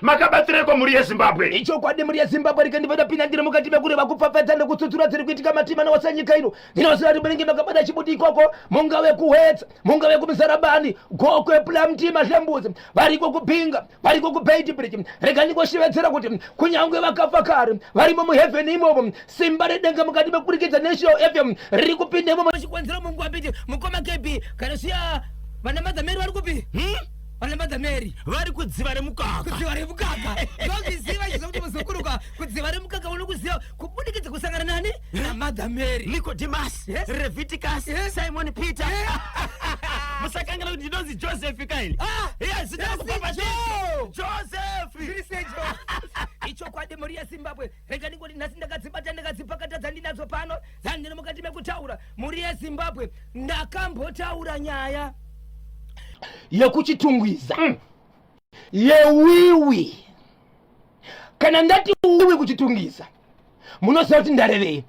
Makabatsireiko mhuri yeZimbabwe? Ichokwadi mhuri yeZimbabwe rike ndibva pinda ndiri mukati mekureva kupfapfadza nekutsutsura dziri kuitika matima newose nyika ino. Ndinoziva kuti munenge makabata chibuti ikoko, mungave kuHwedza, mungave kuMuzarabani, Gokwe, Plumtree, Mahlembuzi, variko kuBinga, variko kuBeitbridge. Rega ndingoshevedzera kuti kunyange vakafa kare varimo muheaven imomo, simba redenga mukati mekuburikidza neShow FM riri kupinda imomo. Chikonzero mungwapiti mukoma KB kana zviya vana Mother Mary vari kupi? Hmm? Vana Mother Mary vari kudziva remukaka. Kudziva remukaka. Ndozviziva izvo kuti muzukuruka kudziva remukaka unokuziva kubudikidza kusangana nani? Na Mother Mary. Nicodemus, Yes. Leviticus, Yes. Simon Peter. Musakanganwa kuti ndinonzi Joseph kaini. Ah, Yes, zita yes, rakubaba Joe. Joseph. Zviri sei Joe? Ichokwadi mhuri yeZimbabwe rega ndingoti nhasi ndakadzibata ndakadzipakata dzandinadzo pano dzandiri mukati mekutaura mhuri yeZimbabwe ndakambotaura nyaya yekuChitungwiza yewiwi. Kana ndati wiwi kuChitungwiza munoziva kuti ndarevei.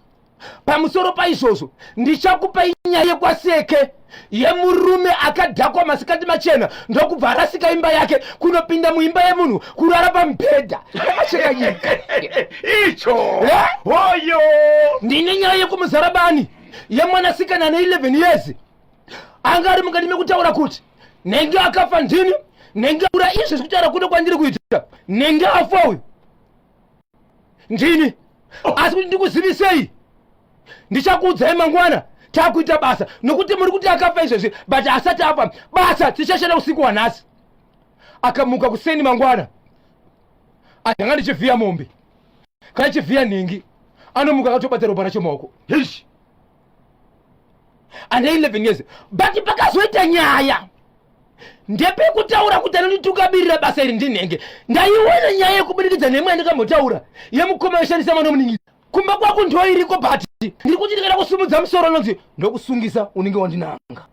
Pamusoro paizvozvo ndichakupai nyaya yekwaSeke yemurume akadhakwa masikati machena ndokubva arasika imba yake kunopinda muimba yemunhu kurara pamubhedha. Yakacheka nyika. Icho. Eh? Hoyo. Ndine nyaya yekuMuzarabani yemwanasikana ane 11 years anga ari mukati mekutaura kuti nenge akafa ndini, nenge ura izvi zvekutaura kuno kwandiri kuita, nenge afa uyu ndini. Asi kuti ndikuzivisei, ndichakuudzai mangwana takuita basa, nokuti muri kuti akafa izvezvi but asati afa basa tichashanda usiku hwanhasi. Akamuka kuseni mangwana, ndanga ndichivhiya mombe kana chivhiya nhingi, anomuka akatobata ropa racho maoko. Hish. Ane 11 years. But pakazoita nyaya ndepekutaura kuti anonditungamirira basa iri ndinhenge. Ndaiona nyaya yekubudikidza nemwe yandakambotaura yemukoma yoshandisa mwana muningi kumba kwako ndo iriko, but ndiri kuti ndikada kusimudza musoro anonzi ndokusungisa, unenge wandinanga.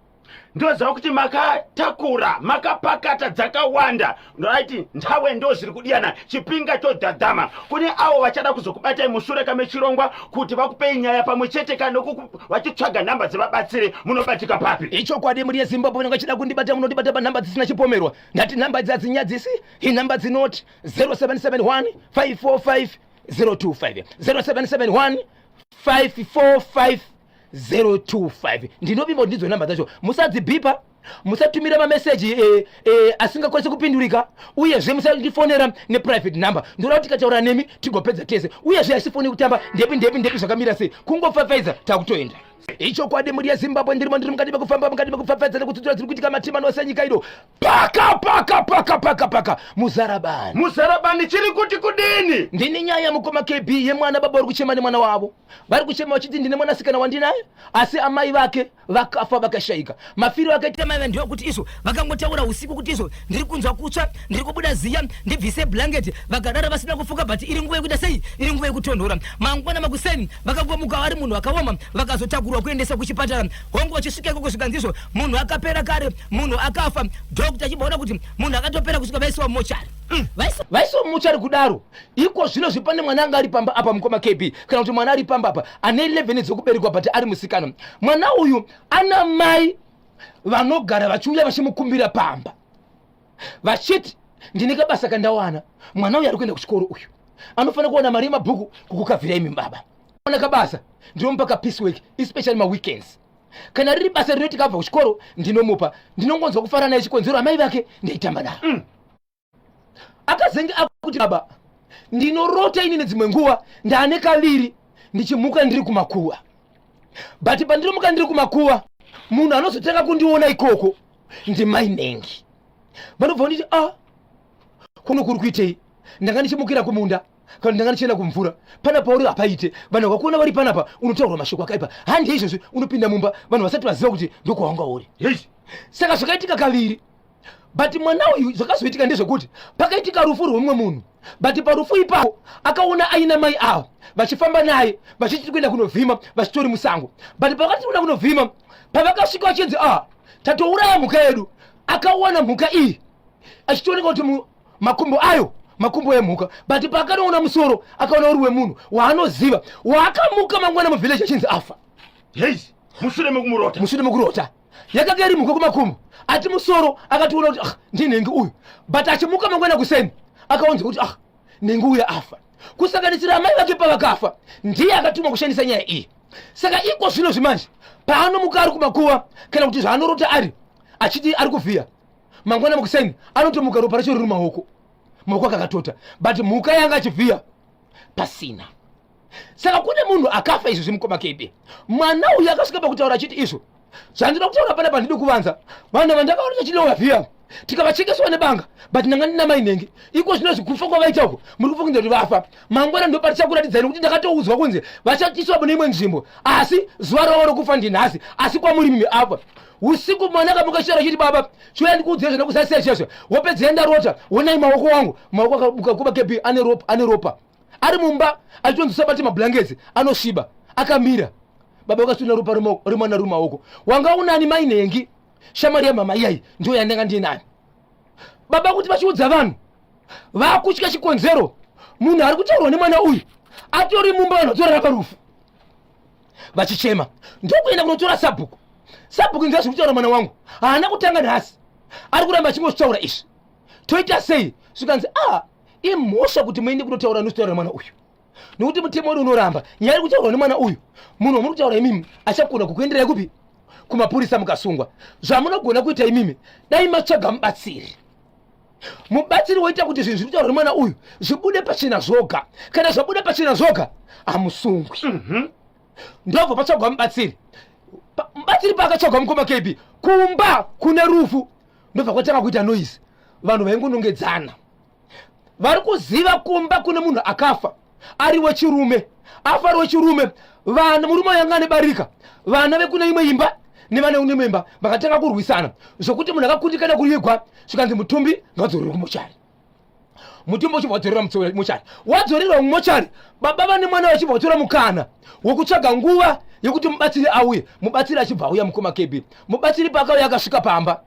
Ndoziva kuti makatakura makapakata dzakawanda right nthawe ndo zviri kudiyana chipinga chodhadhama. Kune avo vachada kuzokubatai mushure kamechirongwa kuti vakupei nyaya pamwe chete kana vachitsvaga nhamba dzevabatsiri, munobatika papi? Ichokwadi mhuri yeZimbabwe, vanenge vachida kundibata munondibata panhamba dzisina chipomerwa. Ndati nhamba idzi hadzinyadzisi, inhamba dzinoti 0771 545 025, 0771 545 025. Ndinovimba kuti ndidzo nhamba dzacho. Musadzibhipa, musatumira mameseji asingakwanisi kupindurika, uyezve musandifonera neprivate number. Ndoda kuti tikataura nemi tigopedza tese, uyezve haisi foni kutamba. Ndepi ndepi ndepi zvakamira sei, kungopfapfaidza takutoenda. Ichokwadi mhuri yeZimbabwe, ndirimo ndiri mukati mekufamba, mukati mekupfapfaidza nekutsutsura dziri kuitika matima nose nyika ino. Paka paka paka paka paka Muzarabani. Muzarabani chiri kuti kudini? Ndini nyaya mukoma KB yemwana, baba vari kuchema nemwana wavo. Vari kuchema vachiti ndine mwanasikana wandinaye asi amai vake vakafa vakashaika. Mafiro akaita mai vandiwa kuti izvo vakangotaura usiku kuti izvo ndiri kunzwa kutsva, ndiri kubuda ziya, ndibvise blanket, vakarara vasina kufuka, but iri nguva yekuita sei? Iri nguva yekutonhora. Mangwana makuseni vakangomuka vari munhu akaoma, vakazotakurwa kuendeswa kuchipatara. Hongu vachisvika ikoko zvikanzi izvo munhu akapera kare, munhu akafa. Doctor achibvaona kuti munhu akatopera kusvika vaisiwa mumochari. Vaisiwa mumochari kudaro iko zvino zvipane mwana anga ari pamba apa mukoma KB, kana kuti mwana ari pamba apa ane 11 dzekuberekwa but ari musikana. Mwana uyu ana mai vanogara vachiuya vachimukumbira pamba vachiti ndine kabasa kandawana, mwana uyu ari kuenda kuchikoro uyu anofanira kuwana mari yemabhuku kukukavhirai imi baba. Ona kabasa ndinomupa ka piece work especially ma weekends. Kana riri basa rinoti kabva kuchikoro ndinomupa, ndinongonzwa kufara naye chikonzero amai vake ndaitamba navo. Akazenge akuti baba ndinorota ini nedzimwe nguva ndaane kaviri ndichimuka ndiri kumakuva, but pandinomuka ndiri kumakuva munhu anozotanga kundiona ikoko ndimai Nengi. Vanobva vanditi a kuno kuri kuitei? Ndanga ndichimukira kumunda kana ndanga ndichienda kumvura, panapa uri hapaite vanhu vakakuona vari panapa unotaurwa mashoko akaipa. Handi izvozvi unopinda mumba vanhu vasati vaziva kuti ndokwawanga uri. Saka zvakaitika kaviri, but mwana uyu zvakazoitika ndezvekuti pakaitika rufu rwemumwe munhu, but parufu ipapo akaona aina mai ava vachifamba naye vachiti kuenda kunovhima vachitori musango, but pakati kuenda kunovhima pavakasvika vachinzi a tatouraya mhuka yedu, akawana mhuka iyi achitooneka kuti makumbo ayo makumbo emhuka, but paakanoona musoro akaona uri wemunhu waanoziva waakamuka mangwana muvillage achinzi afa. Hey, mushure mekumurota. Mushure mekurota yakanga iri mhuka kumakumbo, ati musoro akationa kuti ah, ndinhengi uyu, but achimuka mangwana kuseni Akaunzwa kuti ah, nenge uya afa. Kusanganisira amai vake pavakafa, ndiye akatumwa kushandisa nyaya iyi. Saka iko zvino zvimanje paanomuka ari kumakuva kana kuti zvaanorota ari achiti ari kuvhiya, mangwana mukuseni anotomuka ropa racho riri mumaoko, maoko akakatota, but mhuka yanga achivhiya pasina. Saka kune munhu akafa izvi zvimukoma KB. Mwana uyu akasvika pakutaura achiti izvo zvandinoda kutaura panapa handidi kuvanza vanhu vandakaona tachinowa vhiya tikavachekeswa nebanga, but ndanga ndina mai nenge iko zvino zvikufa kwavaita uko muri kufunga kuti vafa mangwana ndo patichakuratidzai nekuti ndakatoudzwa kunzi vachatiswa mune imwe nzvimbo, asi zuva ravo rokufa ndinhasi. Asi kwamuri mimi apa usiku mwana akamuka chitaura chiti baba chiuya ndikuudzei zvandakuzasei chezvo wopedza ndarota wonai maoko wangu, maoko akabuka kuba KB ane ropa, ane ropa ari mumba achitonzi usabate mablankets anosviba akamira. Baba vakasvina ropa remwana riri maoko. Wanga unani mai nhengi shamwari yamama iyai ndiyo yandanga ndinayo. Baba kuti vachiudza vanhu vakutya chikonzero, munhu ari kutaurwa nemwana uyu atori mumba, vanhu vatorara parufu vachichema, ndokuenda kunotora sabhuku. Sabhuku inzwa zviri kutaura mwana wangu, haana kutanga nhasi, ari kuramba achingozvitaura izvi, toita sei? Zvikanzi a ah, imhosva kuti muende kunotaura notaura nemwana uyu, nekuti mutemo wedu unoramba nyaya iri kutaurwa nemwana uyu. Munhu wamuri kutaura imimi achakona kukuenderai kupi? Kumapurisa, mukasungwa. Zvamunogona kuita imimi, dai matsvaga mubatsiri. Mubatsiri woita kuti zvinhu zviri kutaurwa nemwana uyu zvibude pachena zvoga. Kana zvabuda pachena zvoga, hamusungwi. Ndobva patsvagwa mubatsiri. Mubatsiri paakatsvagwa, mukoma KB, kumba kune rufu ndobva kwatanga kuita noise. Vanhu vaingonongedzana vari kuziva kumba kune munhu akafa ari wechirume, afa ari wechirume. Vana murume yanga ane barika, vana vekune imwe imba nevana vekune imwe imba vakatanga kurwisana zvokuti munhu akakundikana kuvigwa, zvikanzi mutumbi ngadzorerwe kumochari. Mutumbi uchibva wadzorerwa mumochari, wadzorerwa mumochari, baba vane mwana vachibva vatora mukana wekutsvaga nguva yekuti mubatsiri auye. Mubatsiri achibva auya, mukoma KB. Mubatsiri paakauya akasvika pamba,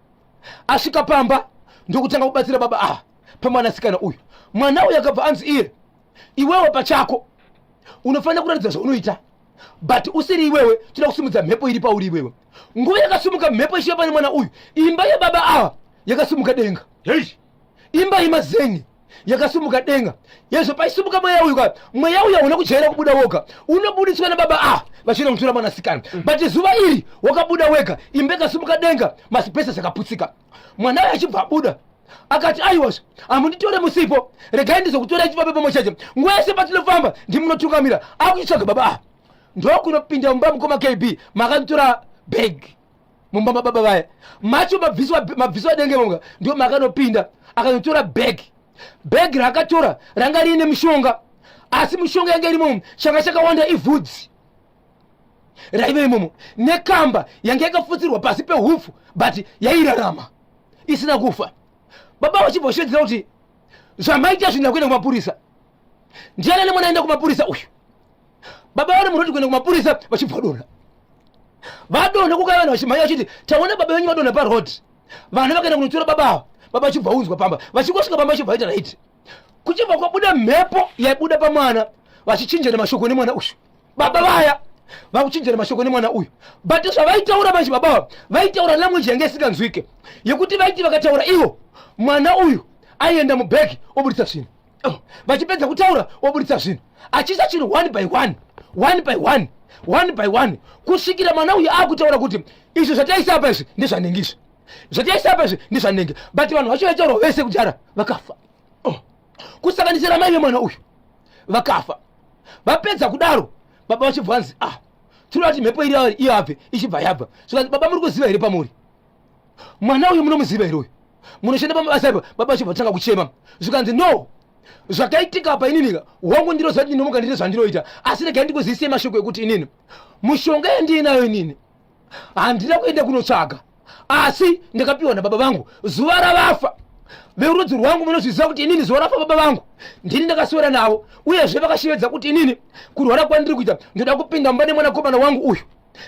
asvika pamba ndokutanga kubatsira baba ava pamwanasikana uyu. Mwana uyu akabva anzi iye, iwewe pachako unofanira kuratidza zvaunoita, but usiri iwewe toda kusimudza mhepo iri pauri iwewe. Nguva yakasimuka mhepo ichiva pane mwana uyu, imba yebaba ava yakasimuka denga. Hey. Imba yemazeni yakasimuka denga. Yezvo paisimuka mweya uyu ka, mweya uyu hauna kujaira kubuda woga, unobudiswa nababa ava vachienda kutora mwanasikana. But zuva iri wakabuda wega, imba ikasimuka denga, masipesi akaputsika. Mwana uyu achibva abuda akati, aiwazve hamunditore musipo, regai ndizokutorai tifambe pamwe chete. Nguva yese patinofamba ndimunotungamira. Akuchitsvaga baba ava, ndokunopinda mumba, mukoma KB, makanditora bag mumba mababa vaya macho mabviswa denge monga, ndio makanopinda akanotora bag. Bag raakatora ranga riine mishonga, asi mishonga yanga irimo changa chakawanda ivhudzi raive imomo nekamba yanga yakafutsirwa pasi pehupfu, but yairarama isina kufa. Baba vachibva vashedzera kuti zvamaita zvinhu kuenda kumapurisa, ndiani nemwana aenda kumapurisa uyu? Baba vari murodi kuenda kumapurisa, vachibva vadonha, vadonha kukaya vanhu vachimhanya vachiti taona baba venyu vadonha paroad. Vana vakaenda kunotora baba ava, baba vachibva unzwa pamba, vachingosvika pamba vachibva vaita right, kuchibva kwabuda mhepo yaibuda pamwana, vachichinjana mashoko nemwana uyu. Baba vaya vakuchinjana mashoko nemwana uyu, but zvavaitaura manje, baba ava vaitaura language yanga isinganzwike, yekuti vaiti vakataura ivo mwana uyu aienda mubhegi obudisa zvinhu. Oh, vachipedza kutaura obudisa zvinhu, achiisa chinhu one by one, one by one, one by one, kusvikira mwana uyu akutaura kuti izvi zvataisa apa izvi ndezvanenge, izvi zvataisa apa izvi ndezvanenge. But vanhu vacho vaitaurwa vese kudhara vakafa. Oh, kusanganisira mai vemwana uyu vakafa. Vapedza kudaro baba vachibva vanzi, ah, tinoda kuti mhepo iri iyabve, ichibva yabva. Zvikanzi, baba muri kuziva here pamuri mwana uyu? Munomuziva here uyu? Munoshanda pamabasa ipa? Baba vachibva vatanga kuchema, zvikanzi, no, zvakaitika apa ininika wangu ndinoziva kuti ndinomuka ndine zvandinoita, asi regai ndikuzivise mashoko ekuti inini mushonga yandiinayo inini handina kuenda kunotsvaga, asi ndakapiwa nababa vangu zuva ravafa. Verudzi rwangu munozviziva kuti inini zuva rafa baba vangu ndini ndakaswera navo, uyezve vakashevedza kuti inini kurwara kwandiri kuita ndoda kupinda mumba nemwanakomana wangu uyu.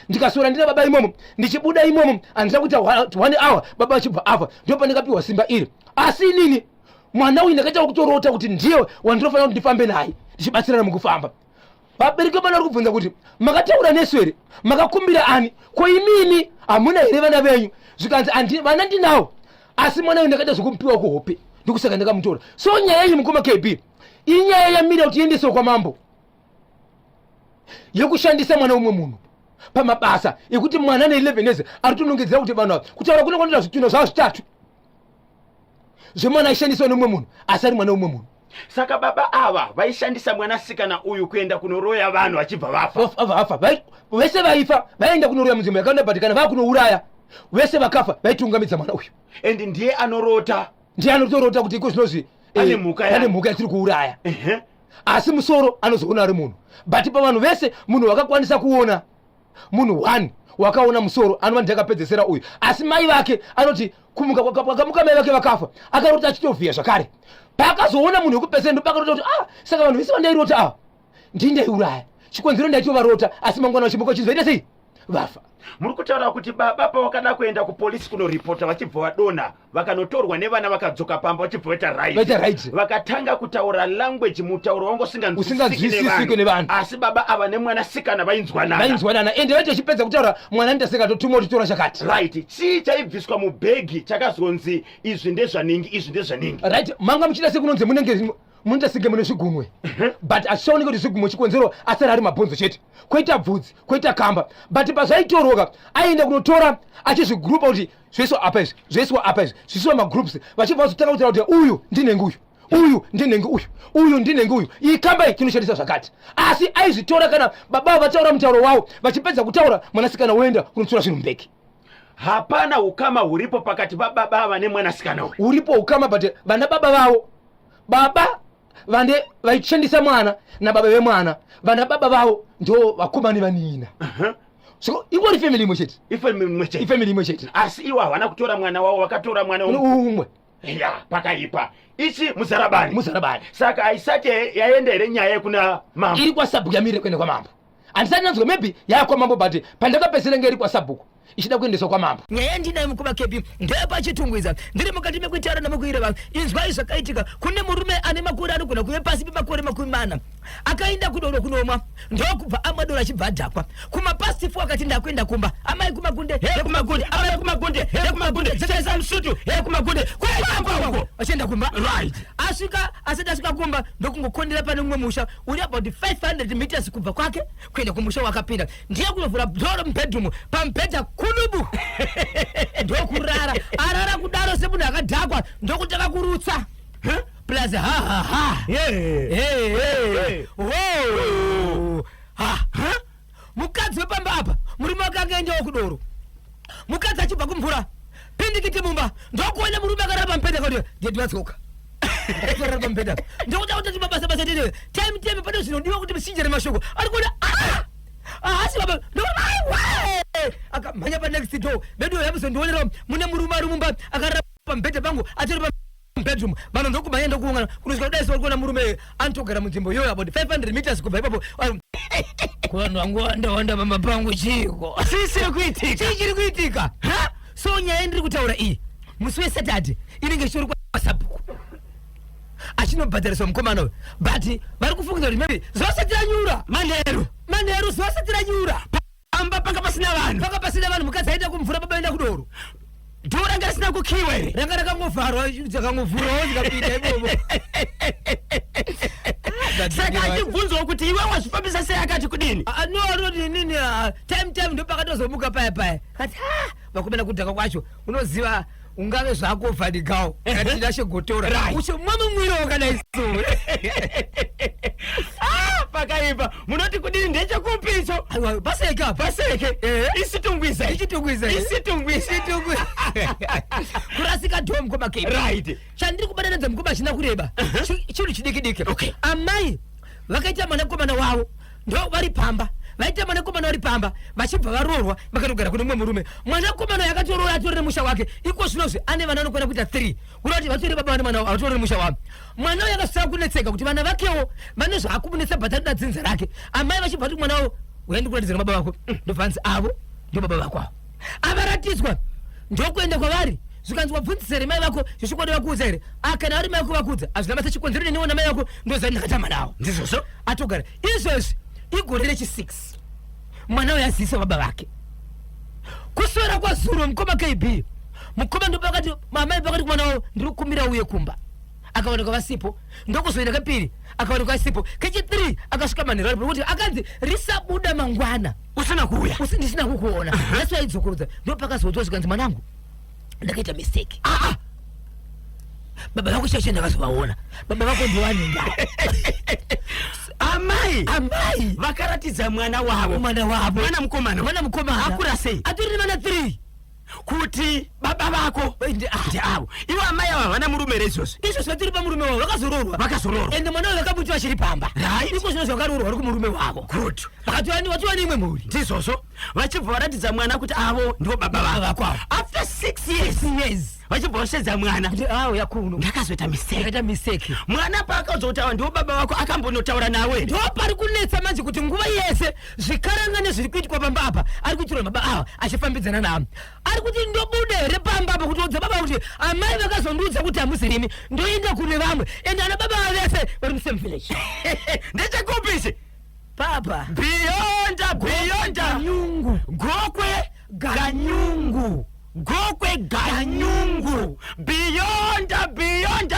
Ndikaswera ndina baba imomo, ndichibuda imomo handina kuita one hour baba vachibva afa. Ndo pandakapiwa simba iri, asi inini mwana uyu ndakaita kutorota kuti ndiye wandinofanira kuti ndifambe naye ndichibatsirana mukufamba. Vabereki vemwana vari kubvunza kuti makataura nesu here? Makakumbira ani? Ko imimi hamuna here vana venyu? Zvikanzi, vana ndinawo, asi mwana uyu ndakaita zvekumupiwa kuhope. Ndikusaka ndakamutora. So nyaya iyi mukoma KB inyaya yamira kuti iendeswe kwamambo yekushandisa mwana umwe munhu pamabasa ekuti mwana ane 11 years ari kutonongedzera kuti vanhu ava kutaura kune kwanoita zvitunha zvava zvitatu zvemwana aishandiswa nemumwe munhu asi ari mwana umwe munhu. Saka baba ava vaishandisa mwanasikana uyu kuenda kunoroya vanhu vachibva vafa. Vafa vese vaifa vaienda kunoroya munzvimbo yakawanda but kana vakunouraya vese vakafa vaitungamidza mwana uyu. And ndiye anorota. Ndiye anotorota kuti iko zvinozvi pane mhuka pane mhuka yatiri kuuraya. Asi musoro anozoona ari munhu. But pavanhu vese munhu wakakwanisa kuona munhu one wakaona musoro anova ndiye akapedzesera uyu. Asi mai vake anoti kumuka kwakamuka mai vake vakafa akarota achitovhiya zvakare. Paakazoona munhu wekupedzesera ndopakarota kuti ah, saka vanhu vese vandairota ava ndini ndaiuraya. Chikonzero ndaitovarota asi mangwana vachimuka vachinzi vaita sei? Vafa. Muri kutaura kuti baba pavakada kuenda kupolisi kunoripota vachibva vadonha vakanotorwa nevana vakadzoka pamba vachibva vaita right. Vaita right. Vakatanga kutaura language mutauro wanga usinganzwisisike nevanhu. Asi baba ava nemwanasikana vainzwanana. Vainzwanana ende vaiti vachipedza kutaura mwana ndaseka totumwa kuti tora chakati. Right. Chii chaibviswa mubhegi chakazonzi izvi ndezvaningi izvi ndezvaningi. Right. Manga muchiita sekunonzi munenge munoita senge mune zvigunwe but hazvichaoneki kuti zvigunwe chikonzero asara ari mabhonzo chete koita bvudzi koita kamba but pazvaitorwa aienda kunotora achizvigrupa kuti zvoiswa apa izvi zvoiswa apa izvi zviiswa magroups vachibva vazotanga kutaura kuti uyu ndinenge uyu uyu ndinenge uyu uyu ndinenge uyu iyi kamba iyi tinoshandisa zvakati asi aizvitora kana baba vataura mutauro wavo vachipedza kutaura mwanasikana woenda kunotora zvinhu mubhegi. Hapana ukama huripo pakati pababa ava nemwanasikana uyu. Huripo ukama but vana baba vavo baba vande vaichandisa mwana nababa vemwana vana baba vavo ndo vakoma nevanin'ina. So ingori family imwe chete. Ifamily imwe chete. Ifamily imwe chete. Asi iwo havana kutora mwana wavo vakatora mwana umwe. Ya, pakaipa. Ichi muzarabani. Muzarabani. Saka haisati yaenda here nyaya yekuna mambo? Iri kwasabhuku yamirire kuenda kwamambo. Handisati ndanzwa maybe yakwamambo but pandakapedzisira inge iri kwasabhuku ichida kuendeswa kwamambo. Nyaya yandinayo mukoma Kepi ndeyepachitungwiza. Ndiri mukati mekuitaura nemukuireva. Inzwai zvakaitika. Kune murume ane makore anogona kuve pasi pemakore 40. Akaenda kudoro kunomwa ndokubva amwa doro achibva adhakwa. Kumapast 4 akati ndakuenda kumba. Amai kumagunde, he kumagunde, amai kumagunde, he kumagunde, dzakaisa musutu, he kumagunde. Kuenda uko. Achienda kumba. Right. Asvika asati asvika kumba ndokungokondera pane mumwe musha uri about 500 meters kubva kwake kuenda kumusha wakapinda. Ndiye kunovhura dhoro mubedroom pamubhedha kunubu ndokurara. Arara kudaro semunhu akadhakwa ndokutanga kurutsa. Huh? Plus ha ha ha. Yeah. Hey, hey. Hey. Whoa. Ha. Ha? Mukadzi wepamba apa murume wake angaendawo kudoro. Mukadzi achibva kumvura pindikiti mumba ndokuona murume akarara pamubhedha kuti dedi vadzoka. Akarara pamubhedha. Ndokuda kuti mabasa basa tete. Time time pane zvinodiwa kuti muchinjere mashoko. Ari kuona ah! Haasi baba. Ndokuti aiwa. Akamhanya pa next door. Bedu yamuzondionera mune murume ari mumba akarara pamubhedha pangu atori pa bedroom vanhu ndokumhanya ndokuungana kunosvika kudai so kuona murume anotogara munzvimbo iyoyo about 500 meters kubva ipapo. Vanhu vangu wanda wanda pamba pangu chiiko? Chii chiri kuitika? Chii chiri kuitika? Ha? So nyaya yandiri kutaura iyi musi weSaturday inenge ichitori kwasabhuku achinobhadhariswa mukomana uyu but vari kufungidzira kuti maybe zuva risati ranyura manheru manheru zuva risati ranyura pamba panga pasina vanhu panga pasina vanhu mukadzi aenda kumvura baba aenda kudoro dhoo ranga risina kukiwa here ranga rakangovharwa dzakangovhurwawo dzikapinda imomo saka achibvunzwawo kuti iwe wazvifambisa sei akati kudini ah, no anoti inini ah, time time ndopakatozomuka paya paya kati ah, vakomana kudhaka kwacho unoziva ungave zvako vhanigawo katinashe gotora Right. uchimwa mumwiro wakadai so Ah, pakaipa munoti kudini ndechekupi icho Aiwa, paseke apa paseke Eh. isitungwiza Ichitungwiza. isitungwiza Isitungwiza. kurasika dhoo mukoma Kate. right chandiri kubatanidza mukoma hachina kureba chinhu chidiki diki Okay. amai vakaita mwanakomana wavo ndo vari pamba vaita mwanakomana vari pamba vachibva varoorwa vakatogara kune mumwe murume mwanakomana uyu akatoroora atori nemusha wake iko zvinozvi ane vana vanokwana kuita 3 kureva kuti vatori baba vane mwana wavo vatori nemusha wavo mwana uyu akasara kunetseka kuti vana vakewo vane zvaakumunetsa but anoda dzinza rake amai vachibva kuti mwana wavo uya ndikuratidzira baba vako ndobva anzi avo ndo baba vako avo avaratidzwa ndokuenda kwavari zvikanzi wabvunzisa here mai vako zvechokwadi vakuudza here ah, kana vari mai vako vakuudza hazvina basa chikonzero neniwo namai vako ndoziva ndakatama navo ndizvozvo atogara izvezvi igore rechi6 mwana uyo azivisa baba vake kuswera kwazuro mukoma kb mukoma ndopakati amai pakati kumwana wavo ndiri kukumbira uye kumba Akaonekwa vasipo, ndokuzoenda kepiri, akaonekwa vasipo. Kechi3 akasvika manheru aripo, nokuti akanzi risabuda mangwana usina kuuya, ndisina kukuona. Nhasi aidzokorodza, ndopakazoudzwa zvikanzi, mwanangu, ndakaita mistake. Aa. Baba vako chaicho ndakazovaona, baba vako ndiwanenga. Amai. Amai. Vakaratidza mwana wavo. Mwana wavo. Mwana mukomana. Mwana mukomana. Akura sei? Atori nevana 3. Kuti baba vako ah. ndeavo. Ivo amai ava havana murume here izvozvi? Izvozvi vatori pamurume wavo, vakazoroorwa. Vakazoroorwa. Ende mwana wavo vakamuti vachiri pamba. Iko zvino zvakaroorwa vari kumurume wavo. Good. Vakati wani imwe mhuri. Ndizvozvo, vachibva varatidza mwana kuti avo ndivo baba vako. Vako avo. After 6 years. Years. Vachibva vasvedza mwana. Kuti auya kuno. Ndakazoita mistake. Ndakaita mistake. Mwana paakaudzwa kuti ava ndivo baba vako, akambonotaura nawe? Ndo pari kunetsa manje, kuti nguva yese zvikaranga nezviri kuitwa pamba apa ari kuitirwa baba ava achifambidzana navo. Ari kuti ndobuda here pamba apa kuti udza baba kuti amai vakazondiudza kuti hamusirimi, ndoenda kune vamwe? Ende ana baba ava vese vari musame village. Ndechekupi Papa. Beyond, beyond. Nyungu. Gokwe Ganyungu, Gokwe Ganyungu, beyond, beyond,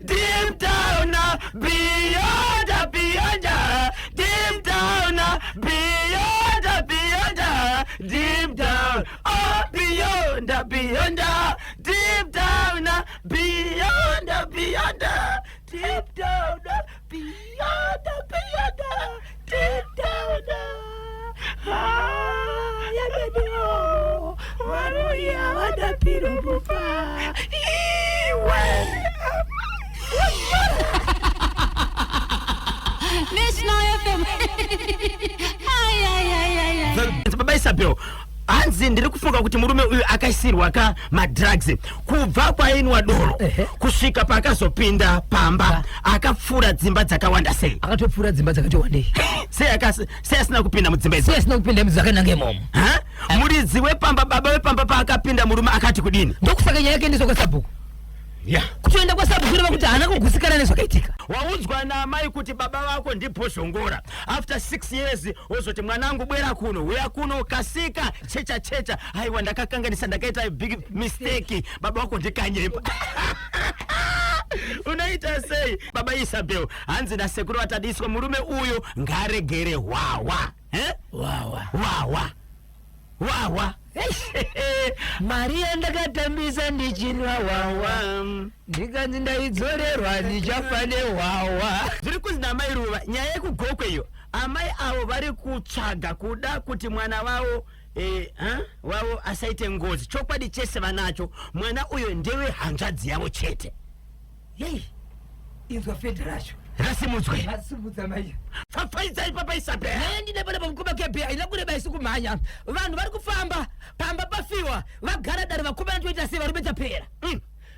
deep down, beyond, beyond, deep down, beyond, beyond, deep down, oh, beyond, beyond, deep down, beyond, beyond, deep down, beyond, beyond, deep down. Ah, yabebeo varuya vadapiro bufa iwe. National FM. Ay, ay, ay, ay, ay. Baba Isabel, hanzi ndiri kufunga kuti murume uyu akaisirwa ka madrugs kubva kwainwa doro kusvika paakazopinda pamba. Akapfuura dzimba dzakawanda sei? Akatopfuura dzimba dzakati wandei. Sei asina kupinda mudzimba idzi? Sei asina kupinda mudzakananga imomo? Ha? Muridzi wepamba, baba wepamba, paakapinda murume akati kudini? Ndokusaka nyaya yake endeswa kwasabhuku. Kutoenda kwasabhuku kureva kuti haana kugusikana nezvakaitika. Waudzwa naamai kuti baba vako ndibhozhongora, after 6 years wozoti, mwanangu, bwera kuno, uya kuno, kasika, checha checha, aiwa, ndakakanganisa, ndakaita big mistake, baba vako ndikanyemba. Unoita sei, baba Isabel? Hanzi nasekuru vatadiswa, murume uyu ngaregere hwawa. Eh? Wawa. Wawa, wawa. Mari yandakatambisa ndichinwa wawa, ndikanzi ndaidzorerwa, ndichafa nehwawa. Zviri kunzi namai Ruva, nyaya yekuGokwe iyo, amai avo vari kutsvaga kuda kuti mwana wavo ha? wavo asaite ngozi. Chokwadi chese vanacho, mwana uyo ndewe hanzvadzi yavo chete. Yei, inzwa fedha racho. Rasimudzwe. Vasimudza mai. Pfapfaidzai, papa Isabel. Nyaya ndine pana pamukoma kepe haina kureba, isi kumhanya. Vanhu vari kufamba pamba pafiwa, vagara dare vakomana, toita sei? Varume tapera.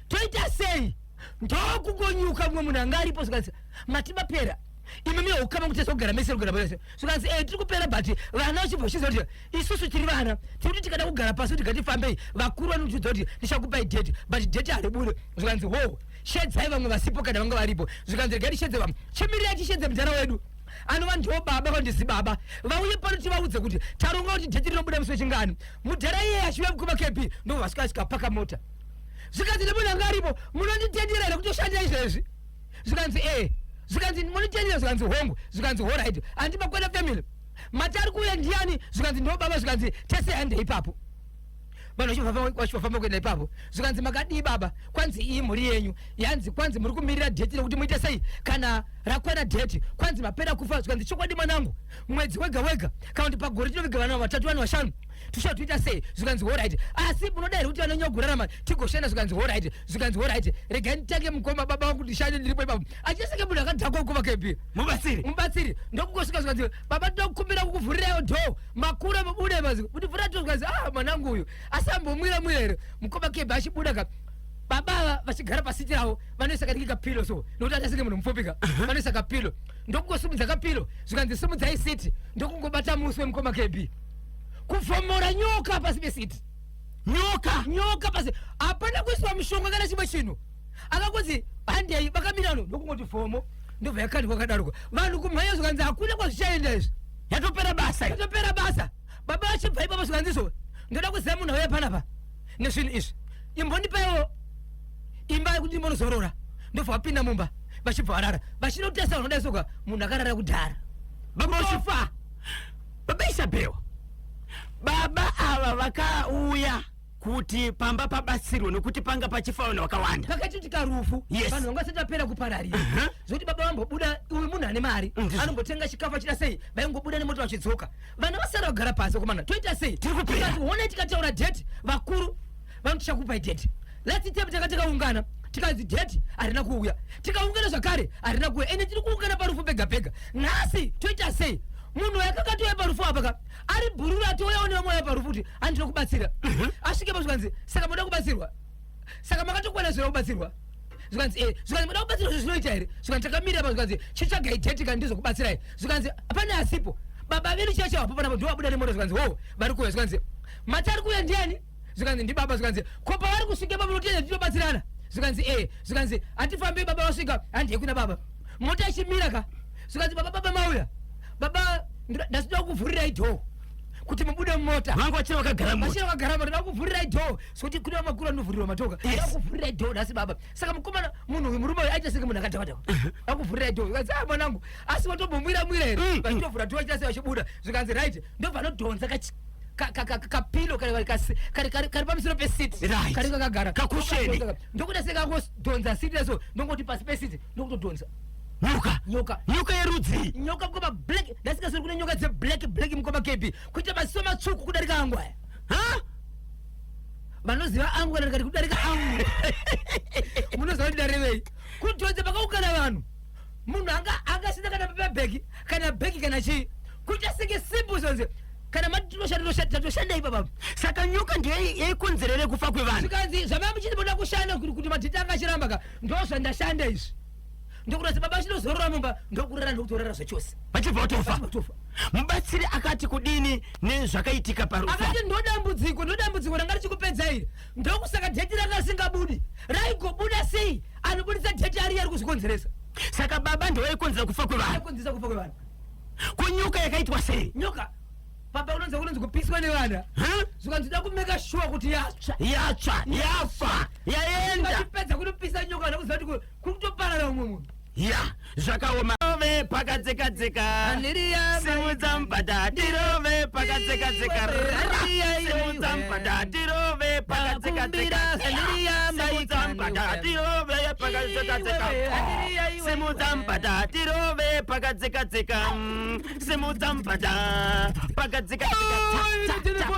Toita sei? Ndokungonyuka mumwe munhu anga aripo, zvikanzi, mati mapera imi mihaukama kuti kugara mese, kugara mese. Zvikanzi, tiri kupera, but vana vachibva vachiziva kuti isusu tiri vana, tiri kuti tikada kugara pasi kuti ngatifambei, vakuru vanotiudza kuti ndichakupai date, but date haribude. Zvikanzi, ho, shedzai vamwe vasipo kana vanga varipo. Zvikanzi, regai tishedze vamwe, chimirirai tishedze mudhara wedu anova ndiwo baba kandisi baba, vauye pano tivaudze kuti taronga kuti date rinobuda musi wechingani. Mudhara iyeye achiuya mukoma kepi, ndobva vasvika vasvika mota. Zvikanzi nemunhu anga aripo, munonditendera here kutoshandira izvezvi? Zvikanzi, e. Zvikanzi, munonditendera? Zvikanzi, hongu. Zvikanzi, alright, handi makwenda family mati ari kuuya ndiani? Zvikanzi, ndo baba. Zvikanzi, tese handei ipapo. Vanhu vachifamba kuenda ipapo. Zvikanzi, makadii baba? Kwanzi, iyi mhuri yenyu yanzi, kwanzi muri kumirira date rekuti muite sei? Kana rakwana date, kwanzi mapera kufa. Zvikanzi, chokwadi mwanangu, mwedzi wega wega kana kuti pagore tinoviga vanhu vatatu, vanhu vashanu, tichatoita sei? Zvikanzi, alright, asi munoda here kuti vanonyanya kurarama tigoshanda? Zvikanzi, alright. Zvikanzi, alright, regai nditange mukoma baba vangu, ndishande ndiripo ipapo. Achiseke munhu akadhakwa, mukoma kepi. Mubatsiri. Mubatsiri. Ndokungosvika, zvikanzi, baba, tinokumbira kukuvhurirayo door, makura, mubude mazi kuti vhura door. Zvikanzi, ah, mwanangu uyu asambomwira mwira here? Mukoma kepi, achibuda ka baba ava vachigara paseat ravo, vanoisa kadiki kapillow so, nokuti atasenge munhu mupfupi ka, vanoisa kapillow, ndokungosimudza kapillow. Zvikanzi, simudzai seat. Ndokungobata muswe, mukoma kepi, kuvhomora nyoka pasi peseat. Nyoka. Nyoka pasi, hapana kuiswa mushonga kana chimwe chinhu. Akakunzi, handei, vakamirano, ndokungoti fomo, ndobva yakandwa kadaruko. Vanhu kumhanya. Zvikanzi, hakuna kwazvichaenda izvi. Yatopera basa iyi. Yatopera basa. Baba vachibva ipapo, zvikanzi, so ndoda kuziva munhu auya panapa nezvinhu izvi, imbondipaiwo imba yekuti ndimbonozorora. Ndobva vapinda mumba vachibva varara. Vachinotesa vanoda soka munhu akarara kudhara. Baba Uchifa. Baba Isabel, baba ava vakauya kuti pamba pabatsirwe nokuti panga pachifa vanhu vakawanda. Pakaitika rufu Yes. vanhu vanga vasati vapera kupararira. Zvokuti baba vambobuda, uyu munhu ane mari Ndizvo. anombotenga chikafu achida sei, vaingobuda nemota vachidzoka. Vana vasara vagara pasi, komana toita sei? Tiri kupera. Tikati honai, tikataura date, vakuru vanotichakupai date. Last time taka takaungana tikanzi date harina kuuya, tikaungana zvakare harina kuuya, ende tiri kuungana parufu pega pega. Nhasi toita sei? Munhu yakakatouya parufu apa ka ari bhururu, atouyawo nevamwe vaya parufu kuti handina kubatsira. Asvike pa zvikanzi, saka moda kubatsirwa, saka makatokwana zvira kubatsirwa. Zvikanzi e, zvikanzi moda kubatsirwa, zvo zvinoita here? Zvikanzi takamira pa, zvikanzi chitsvagai date kana ndizokubatsirai. Zvikanzi pane asipo, baba vedu chaicho hapo panapo ndovabuda nemota. Zvikanzi wo vari kuuya. Zvikanzi mati ari kuuya ndiani? Zvikanzi ndibaba. Zvikanzi ko pavari kusvika pa munotenda tinobatsirana? Zvikanzi e. Zvikanzi hatifambi, baba vasvika handei kuna baba. Mota ichimira ka, zvikanzi baba, baba mauya baba, ndasida kuvhurirai door kuti mubude mumota. Vanga vachiri vakagara mota. Vachiri vakagara mota. Ndoda kuvhurirai door sokuti kune vamakuru anovhurirwa matoka. Yes. Ndoda kuvhurirai door nhasi baba. Saka mukomana munhu uyu, murume uyu aita senge munhu akadhakwadhakwa. Akuvhurirai door, zvikanzi a mwanangu, asi watombomwira mwira here? Vachitovhura door achita sei vachibuda. Zvikanzi right, ndobva anodhonza kapilo kari pamusoro pesiti kari kakagara. Kakusheni. Ndokuda sekangodhonza siti so, ndongoti pasi pesiti ndokutodhonza. Nyoka. Nyoka. Nyoka yerudzi? Nyoka mukoma black. Ndasingasori kune nyoka dzeblack black mukoma KB, kuita maziso matsvuku kudarika angu aya. Ha? Vanoziva angu kana ndikati kudarika angu munoziva kuti ndarevei. Kudhonza pakaungana vanhu, munhu anga angasina kana pepabhegi kana bhegi kana chii, kuita senge simple zonze kana matinoshanda tatoshanda ipapa. Saka nyoka ndiyo yaikonzerere kufa kwevanhu? Zvikanzi zvamai muchiti kushanda kuti madhiti anga achiramba ka, ndo zvandashanda izvi. Ndokuti baba chinozorora mumba, ndokurara, ndokutorara zvachose. Vachibva vatofa. Vachibva vatofa. Mubatsiri akati kudini nezvakaitika parufu? Akati ndodambudziko, ndodambudziko ranga richikupedza iri, ndokusaka date ranga risingabudi. Raigobuda sei? Anobudisa date ari ari kuzvikonzeresa. Saka baba ndo vaikonzera kufa kwevanhu? Aikonzeresa kufa kwevanhu. Ko nyoka yakaitwa sei? Nyoka papa unonzi kunonzi kupiswa nevana. Ha? Zvikanzi da kumake sure kuti yatsva. Yatsva, yafa, yaenda. Vachipedza kunopisa nyoka, vana kuziva kuti kuri kutoparara umwe munhu. Ya, zvakaoma. Rove pakadzekadzeka. Simudza mubhadha tirove pakadzekadzeka. Simudza mubhadha tirove pakadzekadzeka. Simudza mubhadha tirove pakadzekadzeka. Simudza mubhadha tirove pakadzekadzeka. Simudza mubhadha pakadzekadzeka.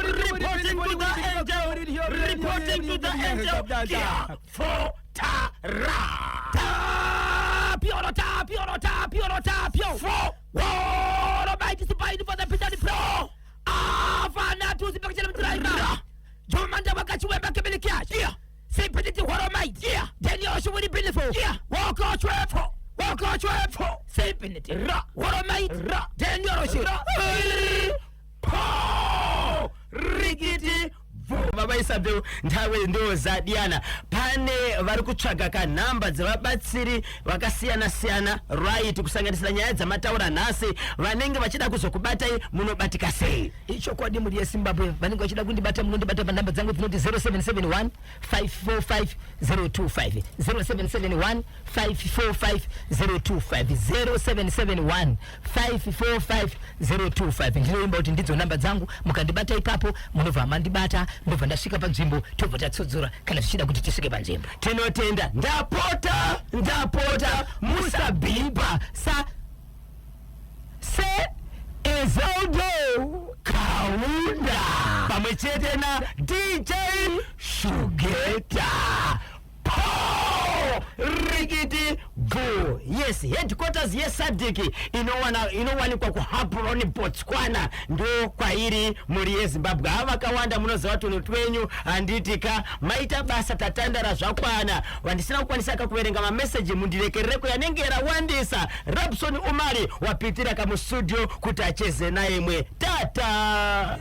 Reporting to the angel, reporting to the angel. Kia fotara. Tapio, tapio, tapio, tapio. Fo. Woro baiti sipaini for the Peter the Pro. Afana tuzi pakachela mtraima. Jomanda wakachiwemba kebelikia. Yeah. Sipititi horo might. Yeah. Daniel Shwini Bilifo. Yeah. Woko chwefo. Woko chwefo. Sipititi. Ra. Horo might. Ra. Daniel Shwini. Ra. Po. Rikiti. Bvu. Baba Isabel, nthawi ndo zadiyana. Pane vari kutsvaga kanhamba dzevabatsiri vakasiyana-siyana, right, kusanganisira nyaya dzamataura nhasi, vanenge vachida kuzokubatai, munobatika sei? Ichokwadi, mhuri yeZimbabwe, vanenge vachida kundibata munondibata panhamba dzangu dzinoti 0771 545 025, 0771 545 025, 0771 545 025. Ndinoimba kuti ndidzo namba dzangu. Mukandibata ipapo munobva mandibata, ndobva ndasvika panzvimbo, tobva tatsudzura kana zvichida kuti tisvike panzvimbo. Tinotenda. Ndapota, ndapota, musabhibha. Sa se Ezeldo Kaunda pamwe chete na DJ Shugeta. Po rikiti bvu. Yes, headquarters yeSADC inowanikwa kuGaborone, Botswana, ndo kwairi. Mhuri yeZimbabwe, hava vakawanda munoziva tunhu twenyu, handiti ka? Maita basa, tatandara zvakwana. Vandisina kukwanisa kakuverenga mameseji, mundirekerereko, yanenge yarawandisa. Rabson Umari wapitira kamustudio kuti acheze naimwe. Tata.